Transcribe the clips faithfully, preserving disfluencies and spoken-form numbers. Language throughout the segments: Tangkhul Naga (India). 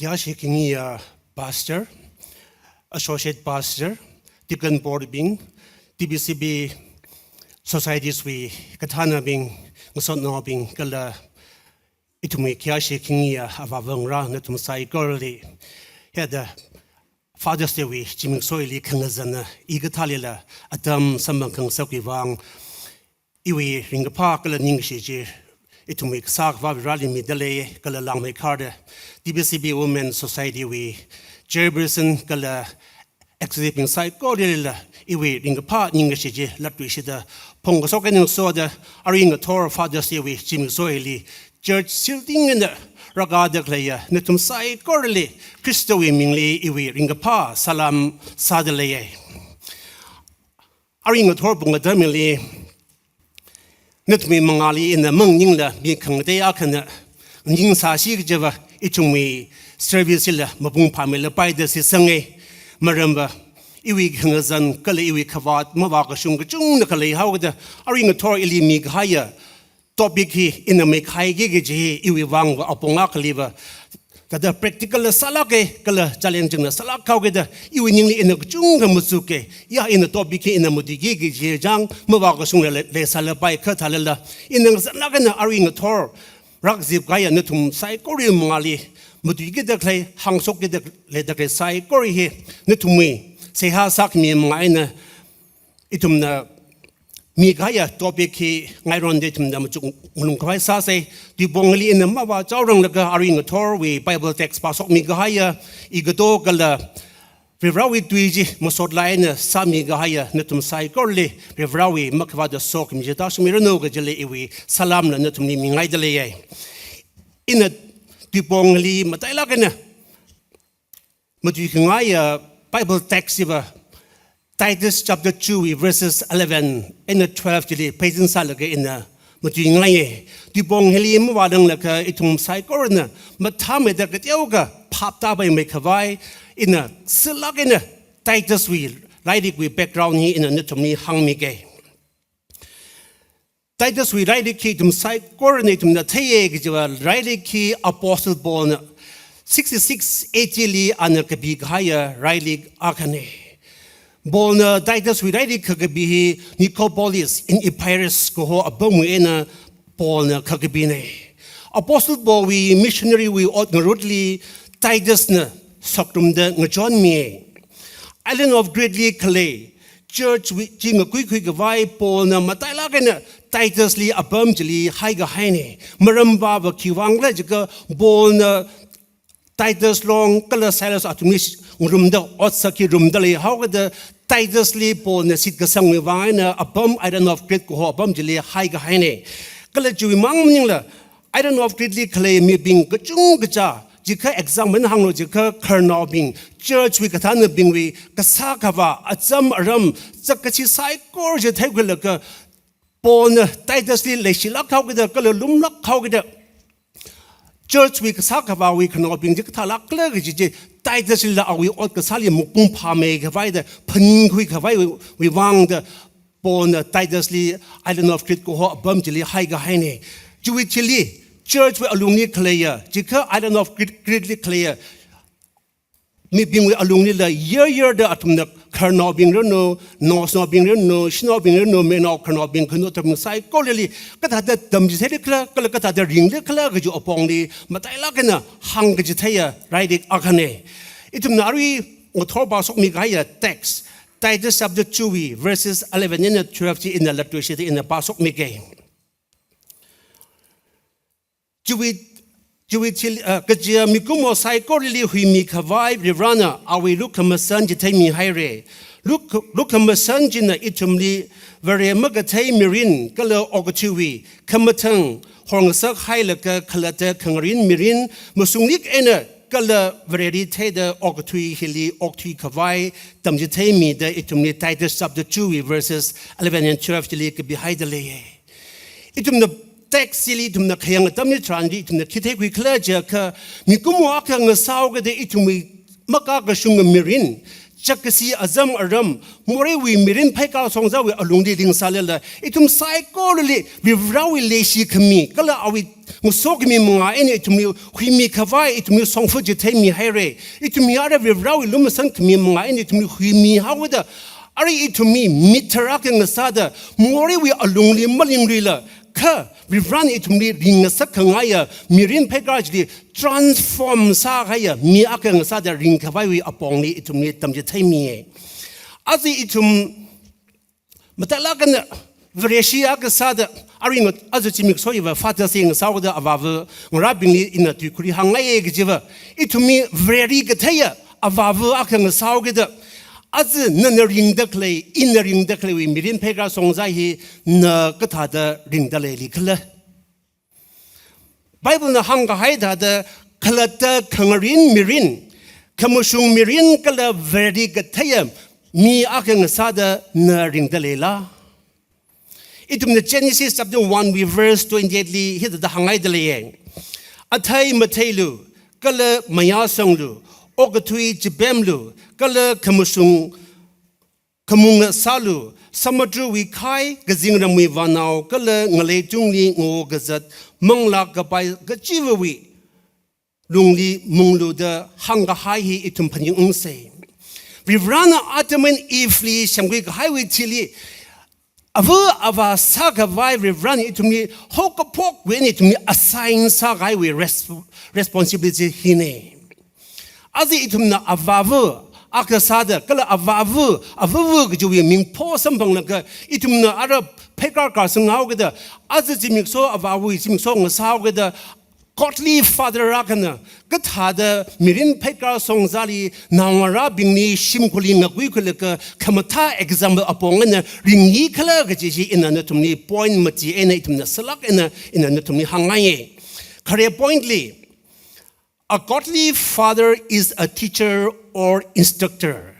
Khayāshi khangayi Pastor, Associate Pastor, Deacon Board bing, T B C B Societies wui kathānabing, ngasotnaobing, kala ithumwui khayāshi khangayi avāva ngarā nathum saikorali, hithāda Father's Day wui zimiksoili khangazanna ikathālila atam samphang khangasakwui vang, iwui ringkaphā kala ningkashi chi ithumwui kasā akhava Vareli midalei, kala langmeikharda T B C B Women Society wui Chairperson kala executive bing saikoralila iwui ringkaphā ningkashi chi latluishida phongkashok eina ngasoda, arui ngathor Father's Day wui zimiksoili church silding eina rākada khaleiya nathum saikorali Khristawui mingli iwui ringkaphā salam sāda leiya. Arui ngathor pung atamli nathumwui mangāli ina maningla mi khangatei akhana ningsāsi kajiva ithumwui service la mapung phāmeilapai da shitsanga. Maramva iwui khangazan kala iwui khavāt mavākashung kachungna khalei haoda, arui ngathor ili mikahaiya topic hi ina meikhai kiki kaji hi iwui vangva apong akhaliva thāda practical la sālāka, kala challenging la sālāk haoda, iwui ningli ina kachungkha machuka. Ya ina topic hi ina matuiki kaji chang mavākashungla lei, leisālapai, kha thālala ina ngazanlāk eina arui ngathor rākazip kahaiya nathum saikora mangāli matuikida khalei, hāngshokida leida khalei saikora hi nathumwui seihā sākhami manga eina ithumna mikahaiya topic hi ngaironda ithumna machuk ngalung khavai sāsa. Tuipong hili ina mavāchaoranglaga arui ngathorwui Bible text pāshokmi kahaiya, ikato kala Varivarawui tui chi masot laina sāmi kahaiya nathum saikorali Varivarawui makhavāta sokhami chi tāshungmiranu kajila iwui salamla nathumli mingaida leiya. Ina tuipong hili matailāk eina matuikhangai Bible text hiva Titus chapter two wui verses eleven eina twelve chili pheisin sālaga ina matuingaiya. Tuipong hili mavāranglakha ithum saikorana mathāmeida kateokha phap tāpaimei khavai ina sālāk eina Titus wui lairikwui background hi ina nathumli hāngmiga. Titus wui lairik hi ithum saikorana ithumna theiya kajiva, lairik hi Apostle Paulna sixty-six A D li ana kapi kahaiya lairik akhana. Paulna Titus wui lairik kakapi hi Nicopolis in Epirus kaho apamwui eina Paulna kakapina. Apostle Paulwui missionary wui ot ngarutli Titusna sakrumda ngachonmi. Island of Crete li khalei church wui chi ngakuikhui khavai Paulna matailāk eina Titusli apam chili haikahaina. Maramva khiwui vang khala jiakha Paulna Titus long kala Silas athumli ngarumda otsak hi rumda leihaokida Titusli Paulna shitkasangwui vang eina apam Island of Crete kaho apam chili haikahaina. Kala chiwui mang maningla Island of Crete li khalei mibing kachungkha, jiakha example hānglu jiakha khararnaobing, church wui kathānabingwui kasā khavā, acham aram, chākkachee saikora chi theikhuilaga Paulna Titusli leishilāk haokida kala lumlāk haokida church wui kasā khavāwui khararnaobing chi kathālāk khala kaji chi Tituslila awui ot kasāli mapung phāmei khavaida phaningkhui khavaiwui vangda Paulna Titusli Island of Crete kaho apam chili haikahaina. Chiwui thili church wui alungli khaleiya, jiakha Island of Crete, Crete li khaleiya mibingwui alunglila year year da athumna khararnaobing ranu, naoshinaobing ranu, shanaobing ranu, meinao khararnaobing khanut athum saikorali kathāda tamchitheili khala, kala kathāda ringli khala kaji apongli matailāk eina hāngkachitheiya lairik akhana. Ithumna arui ngathor pāshokmi kahaiya text, Titus chapter two wui verses eleven eina twelve chi ina latluishida ina pāshokmiga. Chiwui, chiwui thil, ah, kajiya mikumo saikorali huimi khavai Varivarana awui lukhamashan chitheimi haira. Luk, lukhamashan china ithumli Vare makathei mirin kala okathuiwui khamathān horngasak hailaga khalatta khangarin mirin mashunglik eina kala Vareli theida okathui hili okthui khavai tamchitheimida ithumli Titus chapter two wui verses eleven and twelve chili kapihaida leiya. Ithumna text chili ithumna khayang atamli tharanli ithumna khi theikhui khala jiakha, mikumo akha ngasāhaokida ithumwui makakashunga mirin, chak kashi azam aram, moreiwui mirin pheikar shongzāwui alungli ringsālala, ithum saikorali Varivarawui leishi khami, kala awui ngasokhami manga eina ithumli huimi khavai ithumli shongfa chitheimi haira. Ithumwui ara Varivarawui lumashan khami manga eina ithumli huimi haoda, arui ithumwui mithar akha ngasāda, moreiwui alungli malingruila, kha Varivarana ithumli ringngasak khangaiya mirin pheikar chili transform sākahaiya mi akha ngasāda ringkhavaiwui apongli ithumli tamchitheimiya. Aja ithum matailāk eina Vareshi akha sāda, arui nga-, aja zimiksho hiva Father's Day ngasāhaoda avāva ngarābingli ina tuikhurli hāngngaiya kajiva, ithumwui Vareli katheiya avāva akha ngasāhaokida, aja nana ringda khalei, ina ringda khaleiwui mirin pheikar shongzā hi na kathāda ringda leili khala? Biblena hāngkahai thāda, khalatta khangarin mirin, khamashung mirin kala Vareli katheiya mi akha ngasāda na ringda leila? Ithumna Genesis chapter one wui verse twenty-eight li hithāda hānghaida leiya. Athei matheilu, kala mayāsanglu, okathui chipemlu, kala khamashung khamunga sālu, samudrawui khai, kazingramwui vānao, kala ngalei tungli ngawo kazat, manglā kapai kachivawui lungli munglu da hāngkahai hi ithum phaningungsa. Varivarana Adam and Eve li semkhui kahaiwui thili, ava avā sākhavai Varivarana ithumli haokaphokwui eina ithumli assign sākahaiwui resp-, responsibility hina. Aja ithumna avāva akha sāda, kala avāva, avāva kajiwui ming pho samphanglaga, ithumna ara pheikar kasang haokida, aja zimiksho avāvawui zimiksho ngasāhaokida, godly father akhana kathāda mirin pheikar shongzāli naongarābingli shimkhurli ngakuikhuilaga khamathā example apong eina ringki khala kaji chi ina nathumli point mati eina ithumna sālāk eina ina nathumli hāngngaiya. Khare point li, a godly father is a teacher or instructor.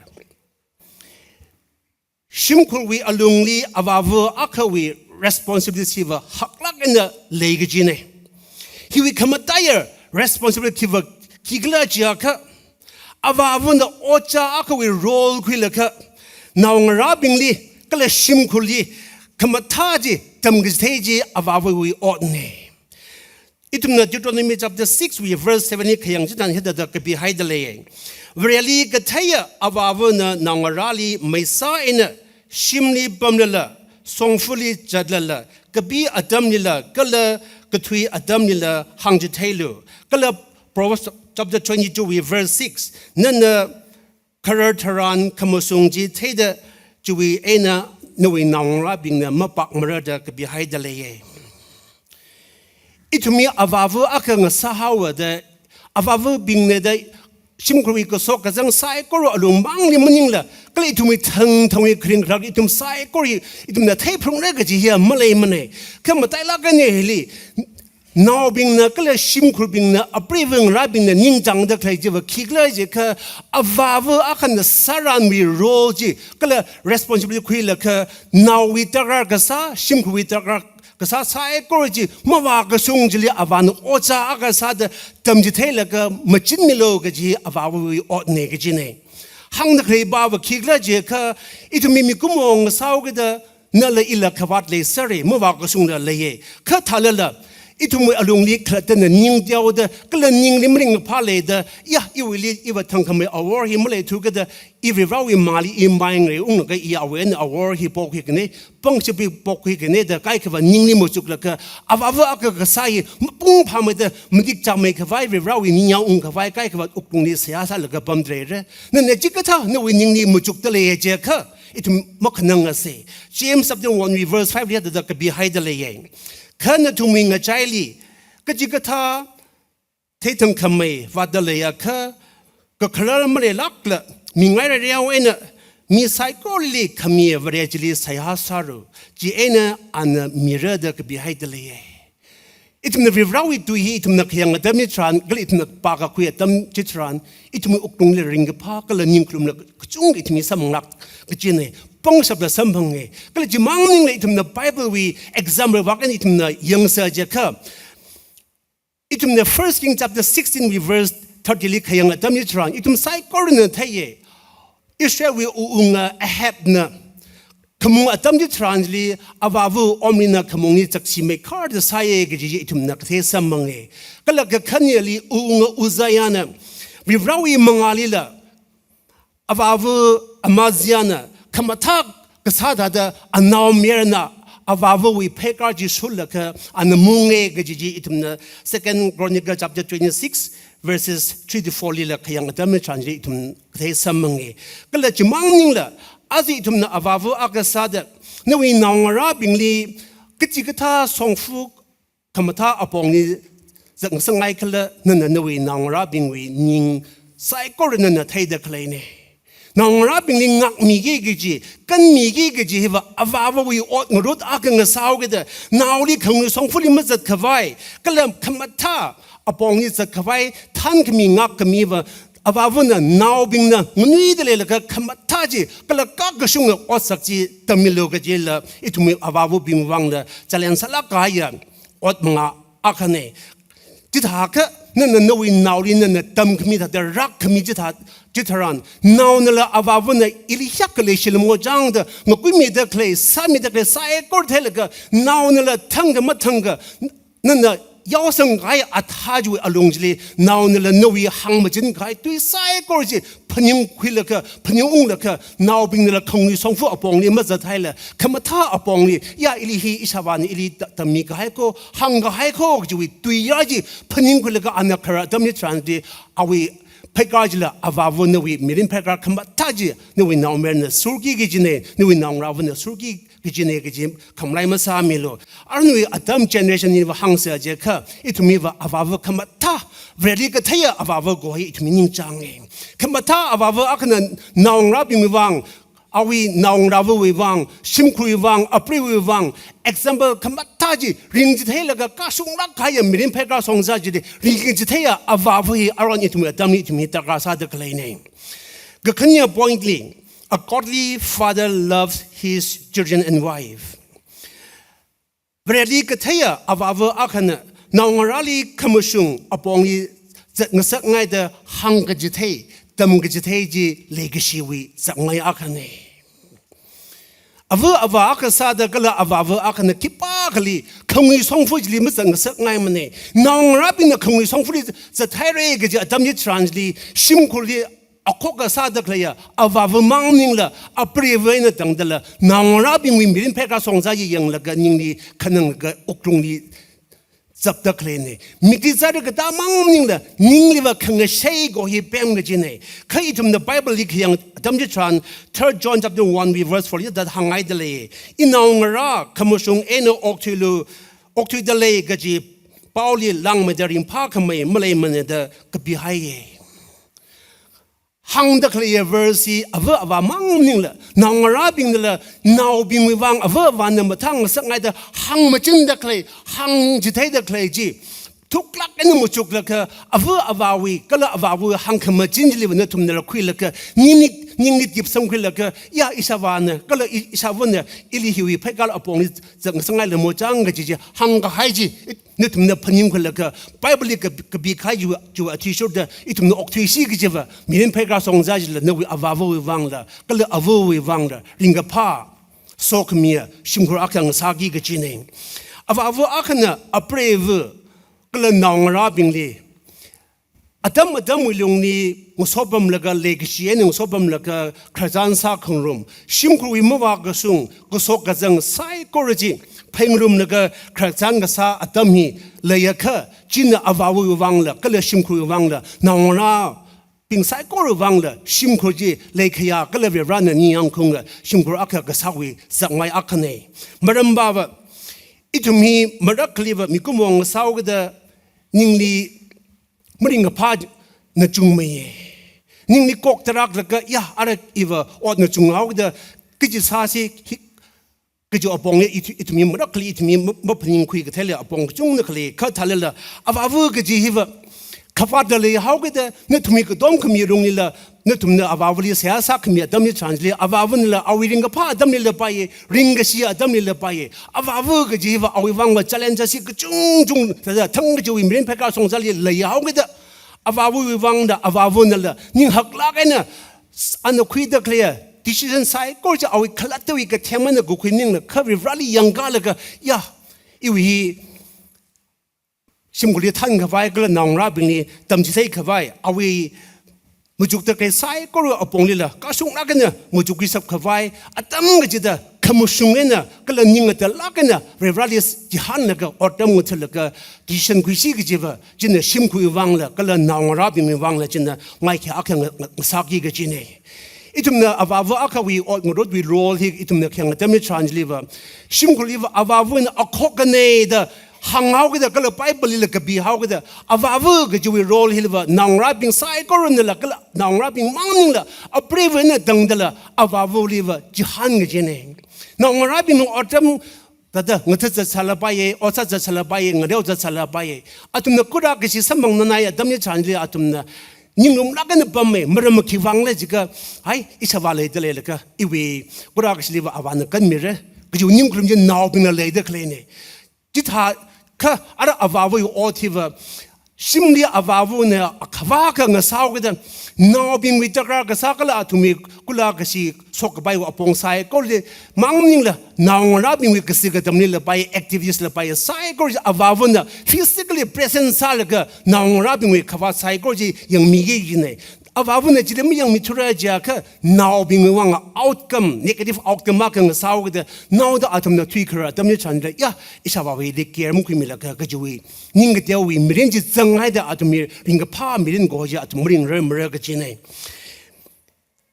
Shimkhurwui alungli avāva akhawui responsibility va haklāk eina lei kajina. Hiwui khamataiya responsibility va khikhala jiakha, avāvana ojā akhawui role khuilaga, naongarābingli kala shimkhurli khamathā chi tamkachithei chi avāvawui otna. Ithumna Deuteronomy chapter six wui verse seven li khayang chitharan hithāda kapihaida leiya. Vareli katheiya avāvana naongarāli maisā eina shimli pamlala, shongfali zatlala, kapi atamlila, kala kathui atamlila hāngchitheilu. Kala Proverbs chapter twenty-two wui verse six, nana kharar tharan khamashung chi theida chiwui eina nawui naongarābingna mapākmara da kapihaida leiya. Ithumwui avāva akha ngasāhaowa da, avāvabingna da shimkhurwui kashok kazang saikora alungmangli maningla, kala ithumwui thangthangwui kharing kharak ithum saikora ithumna theiphalungra kaji hiya maleimana. Kha matailāk eina hili, naobingna kala shimkhurbingna, apreiva ngarābingna ningchāngda khalei chiva khikhala jiakha, avāva akhana sāranwui role chi kala responsibility khuilaga, naowui darkar kasā, shimkhurwui darkar kasā saikora chi mavākashung chili avāna ojā akha sāda tamchitheilaga machinmilu kaji avāvawui otna kajina. Hāngda khalei pava khikhala jiakha, ithumwui mikumo ngasāhaokida, nala ila khavāt leisāra, mavākashungla leiya. Kha thālala, ithumwui alungli khalattana ning teoda, kala ningli maringkaphā leida, ya, iwuili iva thangkhamei awor hi maleithu kida, i Varivarawui mangāli i maingarei unglaga i awui eina awor hi pokhui kajina, pangshap hi pokhui kajina da kaikhava ningli machuklaga, avāva akha kasā hi mapung phāmeida, matik chāngmei khavai, Varivarawui ningyāng ungkhavai kaikhava wuklungli seihā sālaga pamda leira. Nana chikathā nawui ningli machukda leiya jiakha, ithum makhanangasa. James chapter one wui verse five li hithāda kapihaida leiya. Kha nathumwui ngachaili kachikathā theithangkhamei vātda leiakha, kakharar maleilākla mingai raireiya eina mi saikorali khami Vare chili seihā sālu, chieina ana mira da kapihaida leiya. Ithumna Varivarawui tui hi ithumna khayang atam chitharan, kala ithumna pākakhui atam chitharan, ithumwui wuklungli ringkaphā kala ningkhalumla kachungkha ithumwui samphang lāk kajina, pangshapla samphanga. Kala chimang maningla ithumna Bible wui example vak eina ithumna yangsa jiakha, ithumna First King chapter sixteen wui verse thirty li khayang atam chitharan, ithum saikorana theiya. Israelwui uwunga Ahabna khamung atam chitharanli avāva Omrina khamungli chakshi meikharda sāya kaji chi ithumna kathei samphange. Kala kakhaneli uwunga Uzziahna Varivarawui mangālila avāva Amaziahna khamathā kasā thāda anaomayarana avāvawui pheikar chi shurlaga ana munge kaji chi ithumna Second Chronicle chapter twenty-six verses three to four lila khayang atam chitharanli ithum kathei samphange. Kala chimang maningla, aja ithumna avāva akha sāda nawui naongarābingli kachikathā shongfa khamathā apongli zakngasakngai khala nana nawui naongarābingwui ning saikora nana theida khaleine. Naongarābingli ngākmiki kaji, kanmiki kaji hiva avāvawui ot ngarut akha ngasāhaokida, naoli khangui shongfali mazatkhavai, kala khamathā apongli zatkhavai, thankhami ngākkamiva avāvana naobingna nganuida leilaga khamathā chi, kala kakashunga otsak chi tammilu kajila ithumwui avāvabing vangla challenge sālāk kahaiya ot manga akhane. Chithākha nana nawui naoli nana tamkhami thāda rākhami chithā, chitharan, naonala avāvana ili hiyākha leishilamo changda ngakuimida khalei, sāmida khalei saikora theilaga, naonala thangkha mathangkha, nana yaosangkahai athā chiwui alung chili, naonala nawui hāngmachin kahai tui saikora chi phaningkhuilaga, phaningunglaga, naobingnala khangui shongfa apongli mazathaila, khamathā apongli, ya ili hi ishāvāna ili ta-, tammikahai kho, hāngkahai kho kajiwui tuiya chi phaningkhuilaga ana khara atam chitharanli, awui pheikar chila avāva nawui mirin pheikar khamathā chi nawui naomayarana shurki kajine, nawui naongarāvana shurki kajine kaji khamalai masāmilu. Arui atam generation hiva hāngsa jiakha, ithum hiva avāva khamathā, Vareli katheiya avāva kaho hi ithum ningchānge. Khamathā avāva akhana naongarābingwui vang, awui naongarāvawui vang, shimkhurwui vang, apreiwui vang, example khamathā chi ringchitheilaga kashunglāk kahaiya mirin pheikar shongza chili ringchitheiya avāva hi aruihon ithumwui atamli ithum hi darkar sāda khaleine. Kakhane point li, a godly father loves his children and wife. Vareli katheiya avāva akhana naongarāli khamashung apongli zakngasakngaida hāngkachithei, tamkachithei chi leikashiwui zakngai akhane. Ava avā akha sāda kala avāva akhana khipākhali khangui shongfa chili mazakngasakngaimane. Naongarābingna khangui shongfali zathaire kaji atam chitharanli, shimkhurli akhok kasāda khaleiya avāva mang maningla, apreiva eina tangdala naongarābingwui mirin pheikar shongza chi yanglaga ningli khananglaga wuklungli zapda khaleine. Mikli zāda katā mang maningla, ningliva khangashei kaho hi pem kajine. Kha ithumna Bible li khayang atam chitharan, Third John chapter one wui verse four li thāda hānghaida lei. Inaongarā khamashung eina okthuilu, okthuida lei kaji paoli langmeida ringphākhamei maleimana da kapihaiye. Hāngda khaleiya verse hi ava avā mang maningla, naongarābingnala naobingwui vang ava avāna mathāngasakngaida hāngmachinda khalei, hāngchitheida khalei chi thuklāk eina machuklaga, ava avāwui kala avāvawui hāngkhamachin chiliva nathumnala khuilaga, ningli, ningli tipsangkhuilaga, ya ishāvāna kala i-, ishāvana ili hiwui pheikar apongli zakngasakngailamo chang kaji chi hāngkahai chi, nathumna phaningkhuilaga, Bible li ka-, kapikahai chiwui, chiwui athishurda ithumna okthuisi kajiva, mirin pheikar shongza chila nawui avāvawui vangla, kala avawui vangla ringkaphā, sokhamiya shimkhur akha ngasāki kajine. Avāva akhana apreiva kala naongarābingli atam atamwui lungli ngasopamlaga, leikashi eina ngasopamlaga khararchan sākhangarum, shimkhurwui mavākashung, kashok kazang saikora chi phāngarumlaga khararchan kasā atam hi leiakha, china avāvawui vangla kala shimkhurwui vangla, naongarābing saikorawui vangla shimkhur chi leikhayā kala Varivarana ningyāngkhaunga shimkhur akha kasāwui zakngai akhane. Maramvava, ithum hi marakhaliva mikumo ngasāhaokida ningli maringkaphāna chungmeiye. Ningli kok tarāklaga, ya, ara iva otna chunghaokida, kaji sāsi hi, kaji apong hi ithu-, ithum hi marakhali ithum hi ma-, maphaningkhui katheila apong kachungna khalei, kha thālala, avāva kaji hiva khavātla leihaokida, nathum hi katom khami runglila, nathumna avāvali seihā sākhami atam chitharanli, avāvanala awui ringkaphā atamlila paiye, ringkashi atamlila paiye. Avāva kaji hiva awui vangva challenge chi kachungchung, thāda thang kajiwui mirin pheikar shongzali leihaokida, avāvawui vangda, avāvanala ninghaklāk eina ana khuida khaleiya decision saikora chi awui khalattawui kathemana kukhui maningla kha Varivarali yangkalaga, ya, iwui hi shimkhurli thankhavai kala naongarābingli tamchitheikhavai, awui machukda khalei saikora aponglila kashunglāk eina machukki shapkhavai, atam kachida khamashung eina kala ning ngateilāk eina Varivarali chihānlaga otram ngathalaga decision khuisi kajiva, china shimkhurwui vangla kala naongarābingwui vangla china maikha akha nga-, nga-, ngasāki kajina. Ithumna avāva akhawui ot ngarutwui role hi ithumna khayang atam hitharan chiliva, shimkhurliva avāvana akhokana da hānghaokida kala Bible lila kapihaokida, avāva kajiwui role hiliva naongarābing saikoranala kala naongarābing mang maningla apreivana tangdala avāvaliva chihān kajina. Naongarābingna otram thāda ngathat zatsālapaiya, ot sā zatsālapaiya, ngareo zatsālapaiya. Athumna kura kashi samphang nganāya atam hitharanli athumna ninglumlāk eina pamma, maram khiwuivangla jiakha, hai, ishāvā leida leilaga, iwui kura kashiliva avāna kanmira kajiwui ningkharum chi naobingna leida khaleina. Chithākha ara avāvawui ot hiva, shimli avāvana akhavā akha ngasāhaokida, naobingwui darkar kasā kala athumwui kula kashi shokkapaiwui apong saikorali mang maningla naongarābingwui kasi katamli lapai, activist lapai, saikora chi avāvana physically present sālaga naongarābingwui khavāt saikora chi yangmiki kajina. Avāvana chili mayangmithura jiakha naobingwui vang outcome, negative outcome akha ngasāhaokida, naoda athumna thuikharar atam hitharanla, ya, ishāvāwuili care makhuimilaga kajiwui ning kateowui mirin chi zanghaida athumwui ringkaphā mirin kaho chi athum maringrarmara kajina.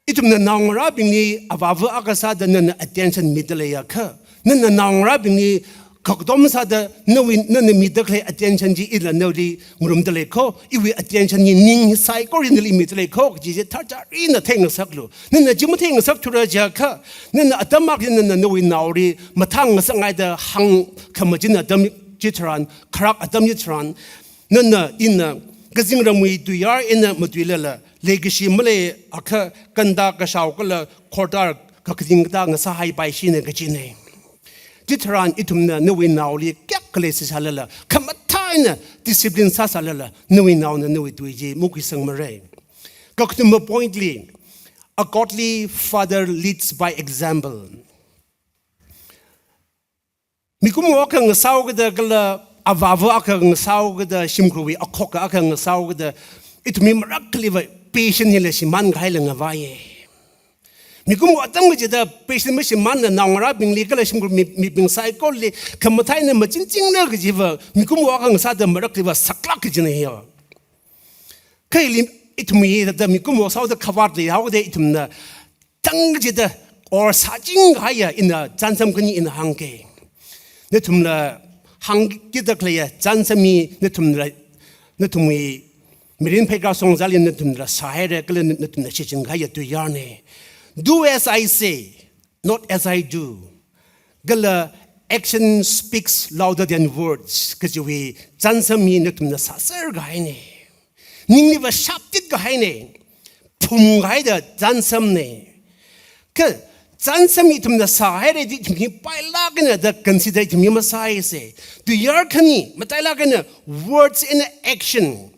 Ithumna naongarābingli avāva akha sāda nana attention mida leiakha, nana naongarābingli kakatom sāda nawui, nana mida khalei attention chi ila nawuili ngarumda lei kho, iwui attention hi ning saikora nali mida lei kho kaji chi tharcharina theingasaklu. Nana chi matheingasakthura jiakha, nana atam akhali nana nawui naoli mathāngasakngaida hāngkhamachin atam hitharan, kharak atam hitharan, nana ina kazingramwui tuiyār eina matuilala, leikashi maleiakha kanda kashao kala khortar kakazing katā ngasāhaipaishina kajina. Chitharan ithumna nawui naoli kayākha leisāsālala, khamathā eina discipline sāsālala, nawui naona nawui tui chi makhuisangmara. Kakathuma point li, a godly father leads by example. Mikumo akha ngasāhaokida kala avāva akha ngasāhaokida, shimkhurwui akhok akha ngasāhaokida, ithumwui marākhaliva patient hila shimānkahaila ngavaiya. Mikumo atam kachida patient mashimānla naongarābingli kala shimkhur mi, mibing saikorali khamathā eina machinchingna kajiva mikumo akha ngasāda marākhaliva saklāk kajina hiya. Kha hili ithumwui thāda mikumo sāhaoda khavāt leihaokida ithumna thang kachida or sāchingkahaiya ina chānsam khani ina hāngke. Nathumla hāngkida khaleiya chānsam hi nathumla, nathumwui mirin pheikar songzali nathumla sāhaira kala nathumna shichinkahaiya tuiyārna. Do as I say, not as I do. Kala action speaks louder than words kajiwui chānsam hi nathumna sāserkahaina. Ningliva shaptit kahaina, phumkahaida chānsamna. Kha chānsam hi ithumna sāhaira da ithum hi pailāk eina da consider ithum hi masāhaisa. Tuiyār khani matailāk eina words and action.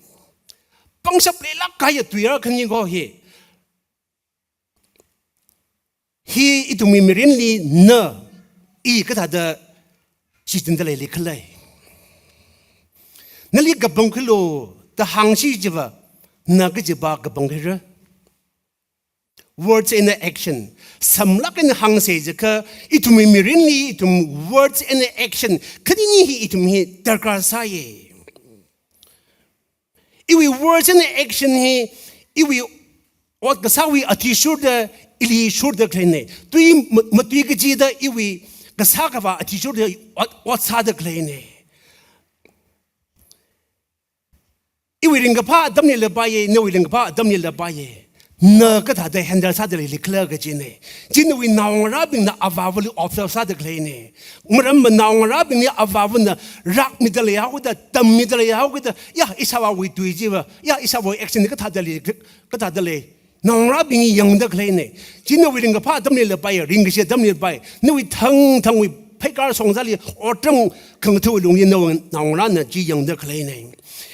Pangshap leilāk kahaiya tuiyār khani ko hi. Hi ithumwui mirinli na, i kathāda shichinda leili khala. Nali kapangkhuilu da hāngsi chiva, na kajiva kapangkhuira. Words and action. Samlāk eina hāngsa jiakha, ithumwui mirinli ithum words and action khanini hi ithum hi darkar sāya. Iwui words and action hi, iwui ot kasāwui athishurda, ili shurda khaleina. Tui ma-, matui kachida iwui kasā kavā athishurda ot, ot sāda khaleina. Iwui ringkaphā atamli lapaiya, nawui ringkaphā atamli lapaiya. Na kathāda handle sāda leili khala kajina. Chi nawui naongarābingna avāvali observe sāda khaleina. Maramva naongarābingli avāvana rākmida leihaokida, tammida leihaokida, ya ishāvāwui tui chiva, ya ishāvāwui action kathāda lei, kathāda lei. Naongarābing yangda khaleina. Chi nawui ringkaphā atamli lapaiya, ringkashi atamli lapai. Nawui thangthangwui phaikar shongzali otram khangatha lungli nawui naongarāna chi yangda khaleina.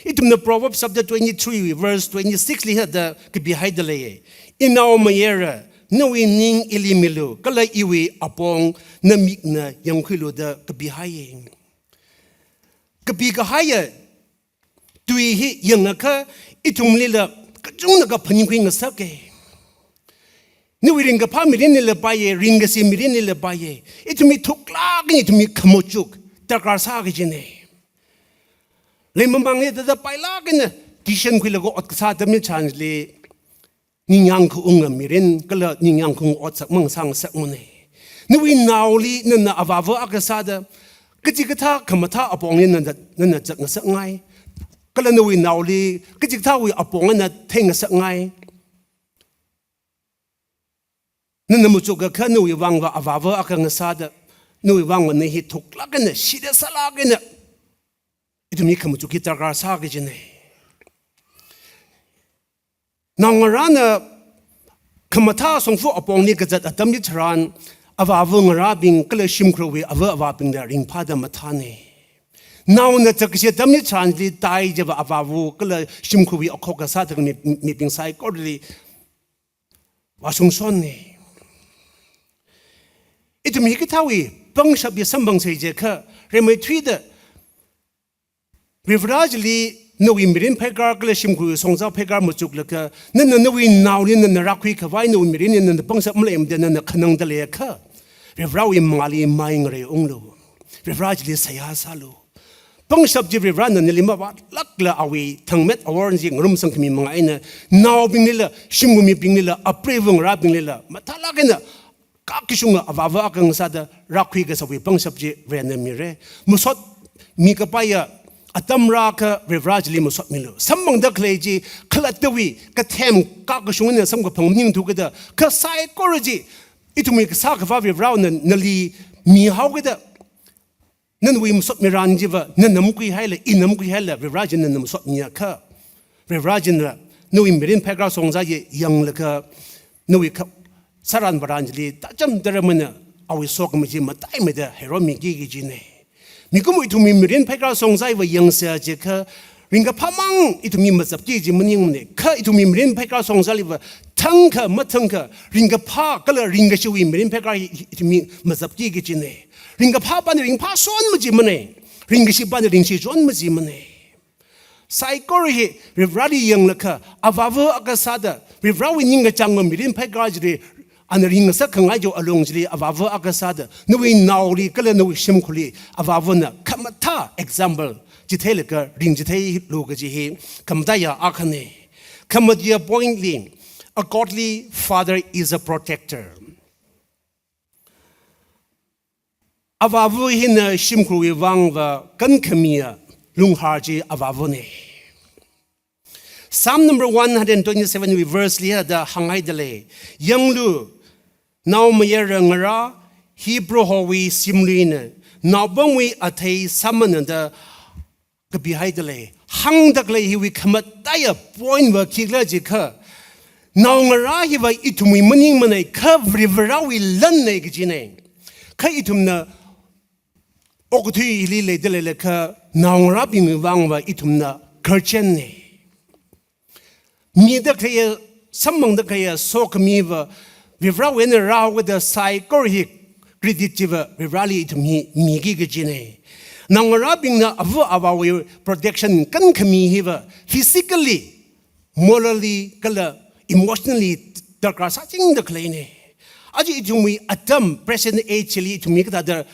Ithumna Proverbs chapter twenty-three verse twenty-six li hithāda kapihaida lei. Inaomayara, nawui ning ili milu, kala iwui apong namikna yangkhuilu da kapihaiya. Kapikahaiya tui hi yangakha ithumlila kachungkha phaningkhui ngasaka. Nawui ringkaphā mirinlila paiya, ringkashi mirinlila paiya. Ithumwui thuklāk eina ithumwui khamachuk darkar sā kajina. Leimamang eina thāda pailāk eina decision khuilaga ot kasā atamli chance li, ningyāng khaunga mirin, kala ningyāng khaunga otsak mang sāngasakmana. Nawui naoli nana avāva akha sāda, kachikathā khamathā apongli nana, nana zat ngasakngai. Kala nawui naoli kachikathāwui apong eina theingasakngai. Nana machukakha nawui vangva avāva akha ngasāda, nawui vangva na hi thuklāk eina, shida sālāk eina ithumwui khamachuk hi darkar sā kajina. Naongarāna khamathā shongfa apongli kazat atamli tharan, avāva ngarābing kala shimkhurwui ava avābingla ringphāda mathāna. Naona zakkashi atamli tharanli tai jiva avāva kala shimkhurwui akhok kasā thang mi, mibing saikorali vāshungshonna. Ithum hikathāwui pangshap hi samphangsa jiakha, rimeithuida Varivarā chili nawui mirin phaikar kala shimkhur shongza phaikar machuklaga, nana nawui naoli nana rākhui khavai nawui mirinli nana pangshap maleimada nana khanangda leiakha, Varivarāwui mangāli mai ngareiunglu. Varivarā chili seihā sālu. Pangshap chi Varivarāna nali mavātlākla awui thangmet awor chi ngarumsang khami manga eina, naobinglila, shimkhur mibinglila, apreiva ngarābinglila mathālāk eina kakashunga avāva akha ngasāda rākhui kasāwui pangshap chi Varena mira. Masot mikapaiya atam rāakha Varivarā chili masot milu. Samphangda khalei chi khalattawui kathem kakashung eina samkaphang maningthu kajida, kha saikora chi ithumwui kasā akhava Varivarāna nali mihaokida, nawui masot miran chiva nana makhuihaila, ina makhuihaila, Varivarā china nana masot miakha, Varivarā china nawui mirin phaikar shongza chi yanglaga, nawui kha, sāran varan chili tacham taramana awui sokhami chi mataimeida heiromi kiki kajina. Mikumo ithumwui mirin phaikar shongzaiva yangsa jiakha, ringkaphāmang ithumwui mazapki kaji maningmana. Kha ithumwui mirin phaikar shongzaliva thangkha mathangkha ringkaphā kala ringkashiwui mirin phaikar hi, hi, ithumwui mazapki kajina. Ringkaphāpana ringphāshon majimana. Ringkashipana ringshishon majimana. Saikora hi Varivarāli yanglaga, avāva akha sāda, Varivarāwui ningkachāngva mirin phaikar chili, ana ringngasak khangai chiwui alung chili, avāva akha sāda, nawui naoli kala nawui shimkhurli, avāvana khamathā example chitheilaga ringchitheilu kaji hi khamataiya akhana. Khamatiya point li, a godly father is a protector. Avāva hina shimkhurwui vangva kankhamiya lunghar chi avāvana. Psalm number one hundred twenty-seven wui verse li hithāda hānghaida lei. Yanglu, naomayara ngarā, hi Prohowui shimluina, naopamwui athei sāmana da kapihaida lei. Hāngda khalei hiwui khamataiya point va khikhala jiakha, naongarā hiva ithumwui maningmana, kha Varivarāwui lanna kajina. Kha ithumna okathui hili leida leilakha, naongarābingwui vangva ithumna guardianna. Mida khalei, samphangda khalei sokhamiva Varivarāwui eina rāhaokida saikora hi credit chiva Varivarāli ithum hi miki kajina. Naongarābingna ava avāwui protection kankhami hiva physically, morally, kala emotionally darkar sāchingda khaleina. Aja ithumwui atam present age li ithum hi kathāda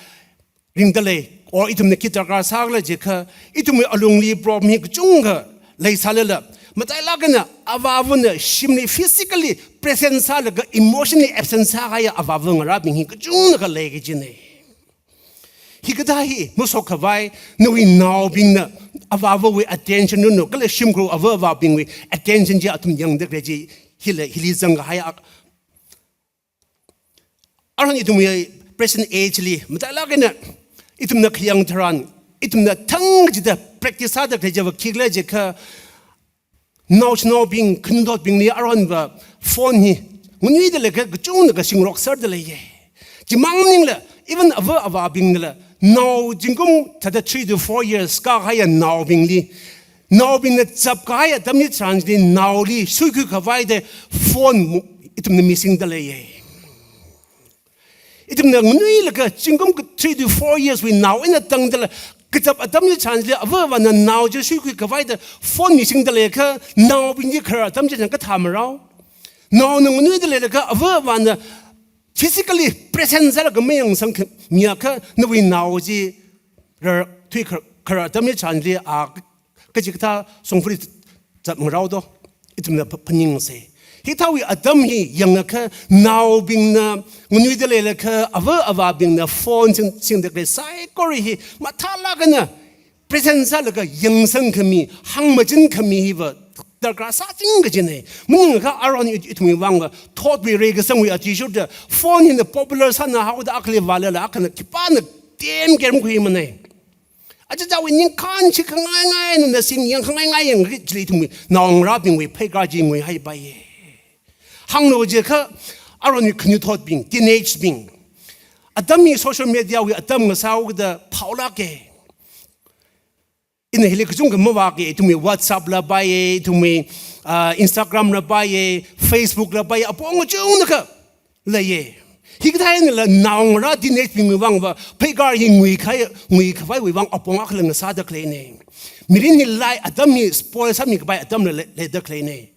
ringda lei, or ithumna khi darkar sākhala jiakha, ithumwui alungli problem hi kachungkha leisālala, matailāk eina avāvana shimli physically present sālaga emotionally absent sākahaiya avāva ngarābing hi kachungkha lei kajina. Hikathā hi masok khavai, nawui naobingna avāvawui attention nunu, kala shimkhur ava avābingwui attention chi athum yangda khalei chi, hila, hili zangkahai a, Aruihon ithumwui present age li, matailāk eina ithumna khayang tharan, ithumna thang kachida practice sāda khalei chiva khikhala jiakha, naoshinaobing, khanutotbingli aruihonva phone hi nganuida leikha kachungkha singrok serda leiya. Chimang maningla, Even ava avābingnala, nao zingkum thāda three to four years kākahaiya naobingli, naobingna chapkahai atam chitharanli naoli suikhui khavai da phone mu-, ithumna misingda leiya. Ithumna nganuilaga zingkum ka three to four years wui nao eina tangdala, kachap atam chitharanli ava avāna nao chi suikhui khavai da phone misingda leiakha, naobing chi kharar atam chitharan kathā marao. Naona nganuida leilaga ava avāna physically present sālaga mayangsang kha, miakha nawui nao chi rar thui khar-, kharar atam chitharanli a kachikathā shongfali zat marao do. Ithumna pha-, phaningsei. Hikathāwui atam hi yangakha, naobingna nganuida leilaga ava avābingna phone sing, singda khalei saikora hi mathālāk eina present sālaga yangsang khami, hāngmachin khami hiva darkar sāching kajina. Maningakha aruihon i-, ithumwui vangva thotwui reikasangwui athishurda phone hina popular sāna haoda akhali vālala akhana khipāna tem kermkhui mana. Achichāwui ningkhan chi khangaingai nana sing yang khangaingai yang chili ithumwui naongarābingwui pheikar chi nguihaipaiya. Hānglu jiakha, aruihon khaniu thotbing, teenage bing, atam hi social media wui atam ngasāhaoda phaolāka. Ina hili kachungkha mavāka, ithumwui WhatsApp la paiya, ithumwui, ah, Instagram la paiya, Facebook la paiya, apong kachungkha leiya. Hikathā einala naongarā teenage bingwui vangva pheikar hi nguikhai, nguikhavaiwui vang apong akhala ngasāda khaleina. Mirin hi lai atam hi spoil sāmi khavai atamla lei, leida khaleina.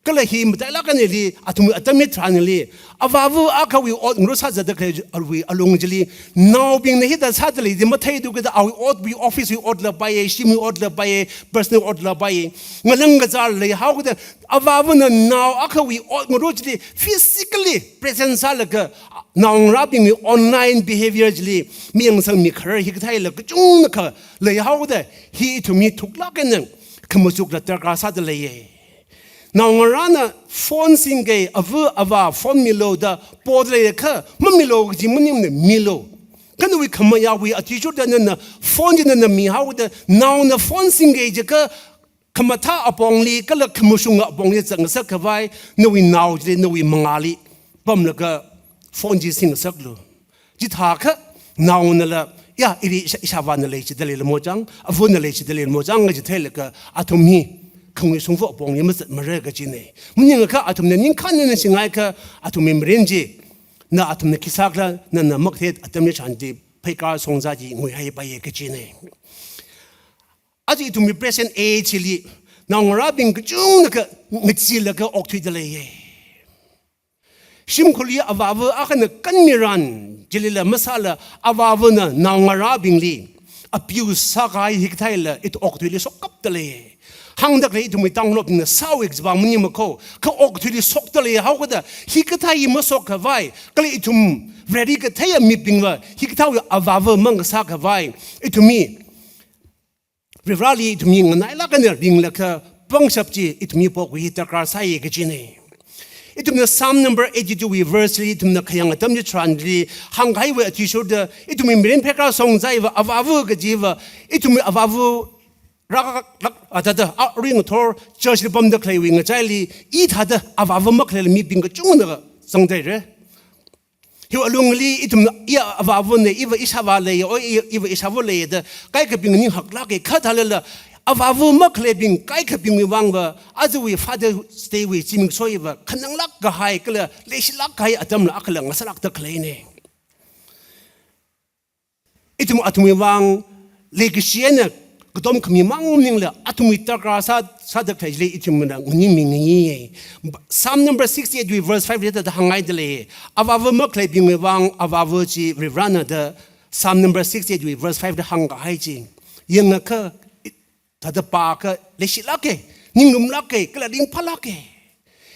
Kala hi matailāk einali, athumwui atam hitharanli, avāva akhawui ot ngarut sāzatda khalei awui alung chili, naobingna hithāda sāda lei da matheithu kida awui otwui, office wui ot la paiya, shimwui ot la paiya, personal ot la paiya. Ngalang kazār leihaokida, avāvana nao akhawui ot ngarut chili physically present sālaga, naongarābingwui online behavior chili mayangsangmi kharar hikathāla kachungkha leihaokida, hi ithum hi thuklāk eina khamachukla darkar sāda leiya. Naongarāna phone singki, ava avā phone milu da poda leiakha, mamilu kaji maningmana, milu. Kha nawui khamayāwui athishurda nana phone chi nana mihaoda, naona phone singki jiakha, khamathā apongli kala khamashunga apongli zatngasak khavai, nawui nao chili, nawui mangāli pamlaga phone chi singngasaklu. Chithākha naonala, ya, ili ishā, ishāvāna leichida leilamo chang, avana leichida leilamo chang kaji theilaga athum hi khangui shongfa apongli mazatmara kajina. Maningakha athumna ningkhan eina singhaikha, athumwui mirin chi, na athumna khi sākhala nana makathei atam chitharanli pheikar shongza chi nguihaipaiya kajina. Aja ithumwui present age chili, naongarābing kachungkha ngacheelaga okthuida leiya. Shimkhurli avāva akhana kanmiran chilila masāla, avāvana naongarābingli abuse sākahai hikathāla ithum okathuili shokkapta lei. Hāngda khalei ithumwui Tangkhulnaobingna sāwui kajiva maningmana kho, kha okathuili shokta leihaokida, hikathā hi mashok khavai, kala ithum Vareli katheiya mibingva hikathāwui avāva mangasā khavai, ithum hi Varivarali ithum hi nganailāk eina ringlaga pangshap chi ithum hi pokhui darkar sāya kajina. Ithumna Psalm number eighty-two wui verse li ithumna khayang atam chitharanli hāngkahaiwui athishurda, ithumwui mirin pheikar shongzaiva, avāva kajiva, ithumwui avāva rak, rak, a, thāda, a, ringathor church li pamda khaleiwui ngachaili, i thāda avāva makhaleila mibing kachungkhana zangda leira. Hiwui alungli ithumna, iya avāvana, iva ishāvā leiya, o, i, iva ishāva leiya da kaikhabing ning haklāka, kha thālala, avāva makhaleibing kaikhabingwui vangva, ajawui Father's Day wui zimiksho hiva khananglāk kahai kala leishilāk kahai atamla akhala ngasālākda khaleina. Ithum athumwui vang leikashi eina katom khami mang maningla, athumwui darkar sā, sāda khalei chili ithumna nganingmi ngayi. Psalm number sixty-eight wui verse five li thāda hānghaida lei. Avāva makhaleibingwui vang avāva chi Varivarana da Psalm number sixty-eight wui verse five li hāngkahai chi. Yangakha thāda pākha leishilāka, ninglumlāka, kala ringphālāka.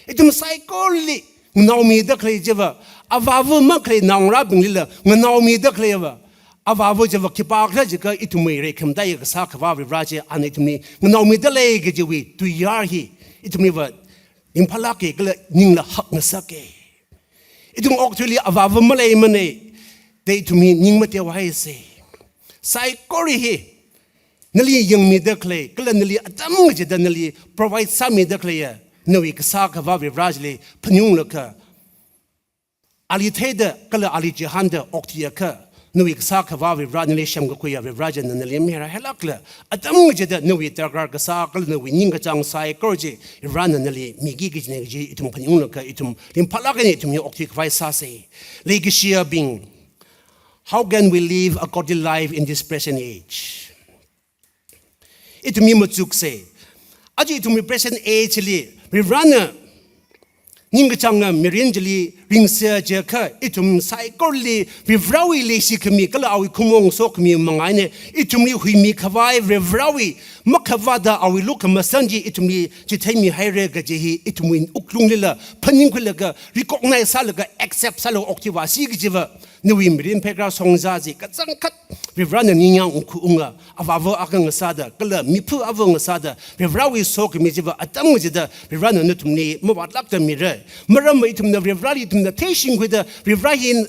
Ithum saikorali nganaomida khalei chiva, avāva makhalei naongarābinglila nganaomida khaleiva, avāva chiva khipākhala jiakha ithumwui reikhamataiya kasā Akhava Varivara chi, ana ithumli nganaomida lei kajiwui tuiyār hi ithumliva ringphālāka kala ningla hakngasaka. Ithum okathuili avāva maleimana da ithum hi ning mateohaisa. Saikora hi nali yangmida khalei, kala nali atam kachida nali provide sāmida khaleiya nawui kasā Akhava Varivara chili phaningunglaga, ali theida kala ali chihānda okthuiakha, nawui kasā khavā Varivara nali semkakhuiya Varivara china nali mihaira hailākla, atam chida nawui darkar kasā kala nawui ningkachāng saikora chi Varivara nali miki kajina kaji ithum phaningunglaga ithum ringphālāk eina ithum hi okthui khavai sāsa. Leikashiyabing, how can we live a godly life in this present age? Ithum hi machuksa. Aja ithumwui present age li Varivarana ningkachānga mirin chili ringsa jiakha, ithum saikorali Varivarawui leishikhami kala awui khuimong sokhami manga eina ithumli huimi khavai, Varivarawui makhavāda awui lukhamashan chi ithumli chitheimi haira kaji hi ithumwui wuklunglila phaningkhuilaga, recognize sālaga, accept sālaga okthuivāsi kajiva, nawui mirin pheikharā shongza chi kachangkhat Varivarana ningyāng ungkhuiunga, avāva akha ngasāda, kala miphu ava ngasāda, Varivarawui sokhami chiva atam chida Varivarana nathumli mavātlākda mira. Maramva ithumna Varivarali ithumna theishingkhuida, Varivara hi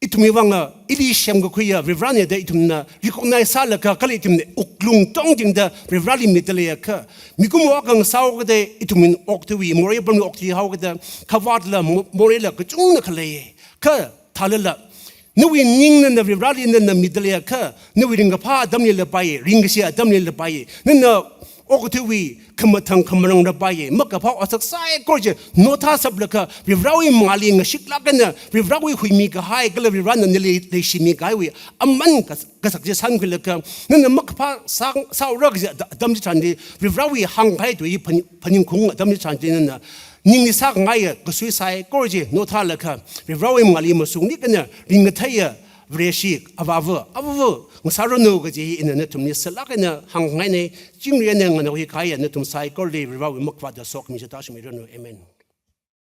ithumwui vanga ili semkakhuiya Varivarana da ithumna recognize sālaga, kala ithumna wuklung tongtingda Varivarali midaleiakha, mikumo akha ngasāhaokida ithumwui okthuiwui, morei pamwui okthuihaokida, khavātla mo-, moreila kachungna khalei. Kha thālala, nawui ning nana Varivarali nana midaleiakha, nawui ringkaphā atamlila pai, ringkashi atamlila pai, nana okathuiwui khamathang khamarang rāpai, makaphā otsak saikora chi nothāshaplaga, Varivarawui mangāli ngashiklāk eina, Varivarawui huimi kahai kala Varivarana nali leishimi kahaiwui aman kas-, kasak chi shānkhuilaga, nana makaphā sā-, sāhaora kaji at-, atam chitharanli, Varivarawui hāngkahai tui phan-, phaningkhaung atam chitharanli nana ningli sākhangai kasui saikora chi nothālaga, Varivarawui mangāli mashunglik eina ringkatheiya Vareshi, avāva, avāva ngasāranu kaji hi ina nathumli sālāk eina hāngngaina. Chingri eina nganaohai kahaiya nathum saikorali Varivarawui makhavāta sokhami chi tāshungmiranu. Amen.